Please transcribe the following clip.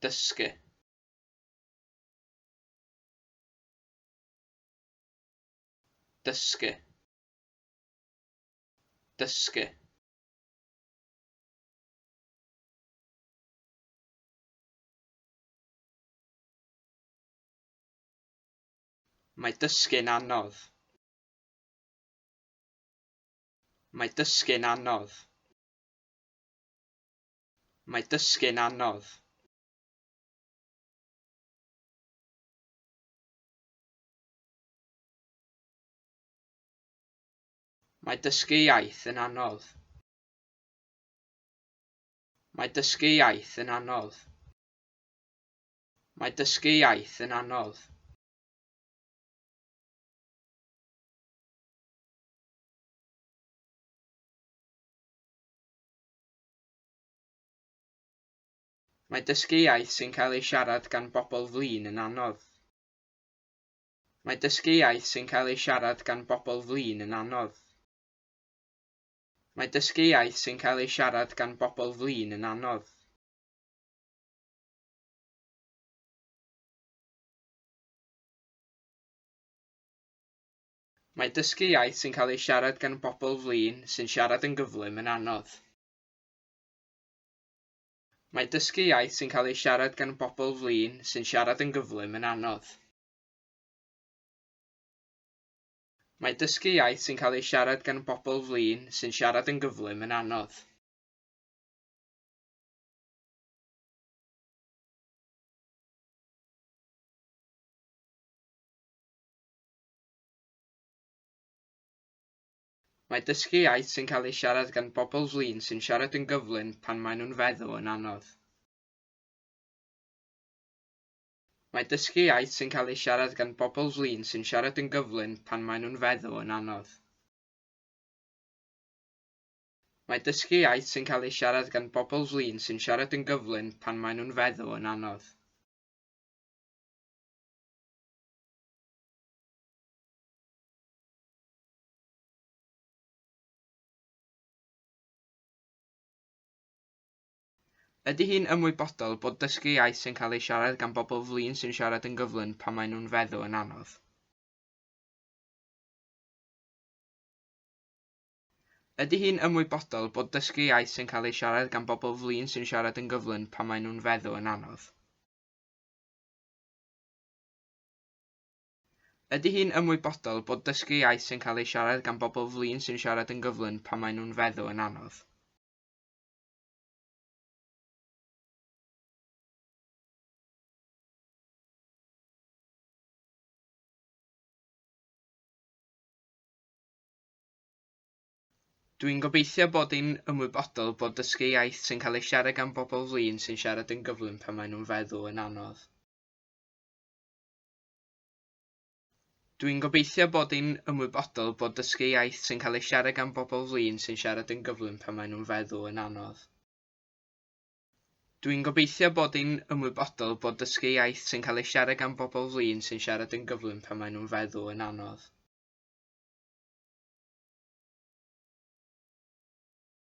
Dysgu. Dysgu. Dysgu. Mae dysgu'n anodd. Mae dysgu'n anodd. Mae dysgu'n anodd. Mae dysgu iaith yn anodd. Mae dysgu iaith yn anodd. Mae dysgu iaith yn anodd. Mae dysgu iaith sy'n cael ei siarad gan bobl flin yn anodd. Mae dysgu iaith sy'n cael ei siarad gan bobl flin yn anodd. Mae dysgu iaith sy'n cael ei siarad gan bobl flin yn anodd. Mae dysgu iaith sy'n cael ei siarad gan bobl flin sy'n siarad yn gyflym yn anodd. Mae dysgu iaith sy'n cael ei siarad gan bobl flin sy'n siarad yn gyflym yn anodd. Mae dysgu iaith sy'n cael ei siarad gan bobl flin sy'n siarad yn gyflym yn anodd. Mae dysgu iaith sy'n cael ei siarad gan bobl flin sy'n siarad yn gyflym pan maen nhw'n feddw yn anodd. Mae dysgu iaith sy'n cael ei siarad gan bobl flin sy'n siarad yn gyflym pan maen nhw'n feddw yn anodd. Mae dysgu iaith sy'n cael ei siarad gan bobl flin sy'n siarad yn gyflym pan maen nhw'n feddw yn anodd. Ydy hi'n ymwybodol bod dysgu iaith sy'n cael ei siarad gan bobl flin sy'n siarad yn gyflym pan maen nhw'n feddw yn anodd? Ydy hi'n ymwybodol bod dysgu iaith sy'n cael ei siarad gan bobl flin sy'n siarad yn gyflym pan maen nhw'n feddw yn anodd? Ydy hi'n ymwybodol bod dysgu iaith sy'n cael ei siarad gan bobl flin sy'n siarad yn gyflym pan maen nhw'n feddw yn anodd? Dwi'n gobeithio bod hi'n ymwybodol bod dysgu iaith sy'n cael ei siarad gan bobl flin sy'n siarad yn gyflym pan maen nhw'n feddw yn anodd. Dwi'n gobeithio bod hi'n ymwybodol bod dysgu iaith sy'n cael ei siarad gan bobl flin sy'n siarad yn gyflym pan maen nhw'n feddw yn anodd. Dwi'n gobeithio bod hi'n ymwybodol bod dysgu iaith sy'n cael ei siarad gan bobl flin sy'n siarad yn gyflym pan maen nhw'n feddw yn anodd.